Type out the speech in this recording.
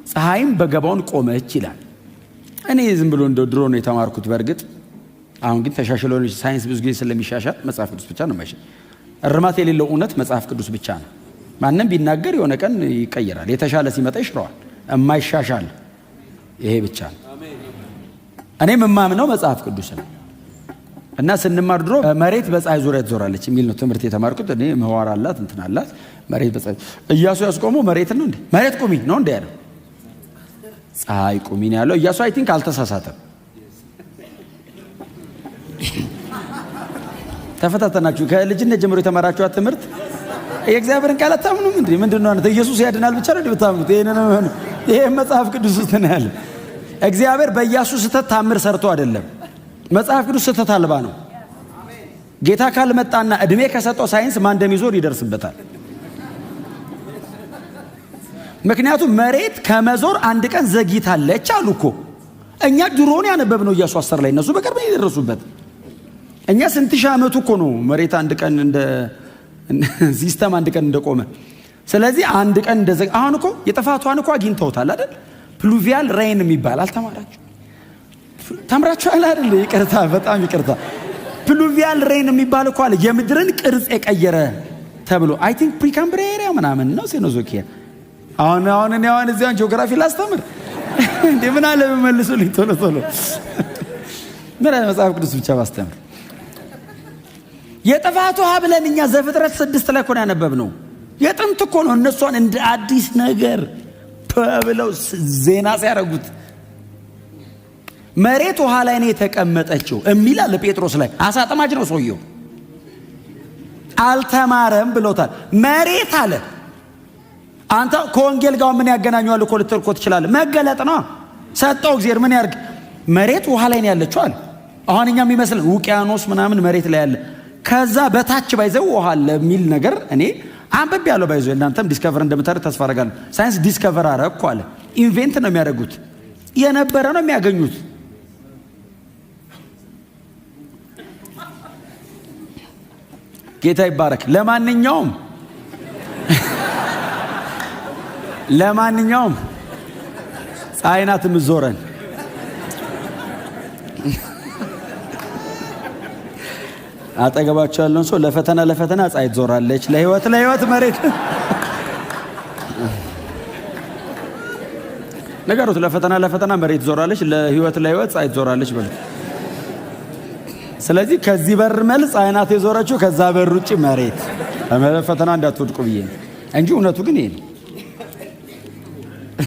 ፀሐይም በገባዖን ቆመች ይላል። እኔ ዝም ብሎ እንደ ድሮ ነው የተማርኩት። በእርግጥ አሁን ግን ተሻሽሎ ሳይንስ ብዙ ጊዜ ስለሚሻሻል መጽሐፍ ቅዱስ ብቻ ነው የማይሻል። እርማት የሌለው እውነት መጽሐፍ ቅዱስ ብቻ ነው። ማንም ቢናገር የሆነ ቀን ይቀየራል። የተሻለ ሲመጣ ይሽረዋል። የማይሻሻል ይሄ ብቻ ነው። እኔም የማምነው መጽሐፍ ቅዱስ ነው። እና ስንማር ድሮ መሬት በፀሐይ ዙሪያ ትዞራለች የሚል ነው ትምህርት የተማርኩት። እኔ ምህዋር አላት እንትን አላት መሬት በፀሐይ ኢያሱ ያስቆመው መሬት ነው እንዴ? መሬት ቁሚ ነው እንዴ ያለው? ፀሐይ ቁሚ ነው ያለው። ኢያሱ I think አልተሳሳተም። ተፈታተናችሁ። ከልጅነት ጀምሮ የተማራችኋት ትምህርት የእግዚአብሔርን ቃል አታምኑም እንዴ? ምንድን ነው? ኢየሱስ ያድናል ብቻ ነው የምታምኑት? ይሄ መጽሐፍ ቅዱስ ውስጥ ነው ያለ። እግዚአብሔር በኢያሱ ስህተት ታምር ሰርቶ አይደለም። መጽሐፍ ቅዱስ ስህተት አልባ ነው። ጌታ ካልመጣና እድሜ ከሰጠው ሳይንስ ማን እንደሚዞር ይደርስበታል። ምክንያቱም መሬት ከመዞር አንድ ቀን ዘግይታለች አሉ እኮ። እኛ ድሮን ያነበብነው ኢያሱ 10 ላይ፣ እነሱ በቅርብ የደረሱበት። እኛ ስንት ሺህ ዓመቱ እኮ ነው መሬት አንድ ቀን እንደ system አንድ ቀን እንደቆመ። ስለዚህ አንድ ቀን እንደዘ አሁን እኮ የጥፋቷን እኮ አግኝተውታል አይደል? Pluvial rain የሚባል አልተማራችሁ? ተምራችኋል አይደል? ይቅርታ፣ በጣም ይቅርታ። Pluvial rain የሚባል እኮ አለ፣ የምድርን ቅርጽ የቀየረ ተብሎ፣ I think Precambrian ምናምን ነው፣ Cenozoic። አሁን እኔ አሁን እዚያን ጂኦግራፊ ላስተምር እንዴ? ምን አለ መልሱልኝ ቶሎ ቶሎ። ምን አለ መጽሐፍ ቅዱስ ብቻ ባስተምር። የጥፋት ውሃ ብለን እኛ ዘፍጥረት 6 ላይ እኮ ነው ያነበብነው። የጥንት እኮ ነው። እነሷን እንደ አዲስ ነገር ብለው ዜና ሲያደርጉት መሬት ውሃ ላይ ነው የተቀመጠችው የሚል አለ ጴጥሮስ ላይ። አሳ አጥማጅ ነው ሰውየው። አልተማረም ብሎታል። መሬት አለ። አንተ ከወንጌል ጋር ምን ያገናኘዋል እኮ ልትል እኮ ትችላለህ። መገለጥ ነው ሰጠው እግዚአብሔር። ምን ያርግ? መሬት ውሃ ላይ ነው ያለችው አለ። አሁን እኛ የሚመስለን ውቅያኖስ ምናምን መሬት ላይ ያለ፣ ከዛ በታች by the way ውሃ አለ የሚል ነገር እኔ አንብቤ ያለው፣ by the way እናንተም discover እንደምታደርግ ተስፋ አደርጋለሁ። ሳይንስ discover አረግኩ አለ። Invent ነው የሚያደርጉት፣ የነበረ ነው የሚያገኙት። ጌታ ይባረክ። ለማንኛውም ፀሐይ ናት የምትዞረን። አጠገባቸው ያለውን ሰው ለፈተና ለፈተና ፀሐይ ትዞራለች፣ ለህይወት ለህይወት መሬት ነገሩት። ለፈተና ለፈተና መሬት ትዞራለች፣ ለህይወት ለህይወት ፀሐይ ትዞራለች በሉት። ስለዚህ ከዚህ በር መልስ ፀሐይ ናት የዞረችው፣ ከዛ በር ውጭ መሬት። ፈተና እንዳትወድቁ ብዬ እንጂ እውነቱ ግን ይሄ ነው።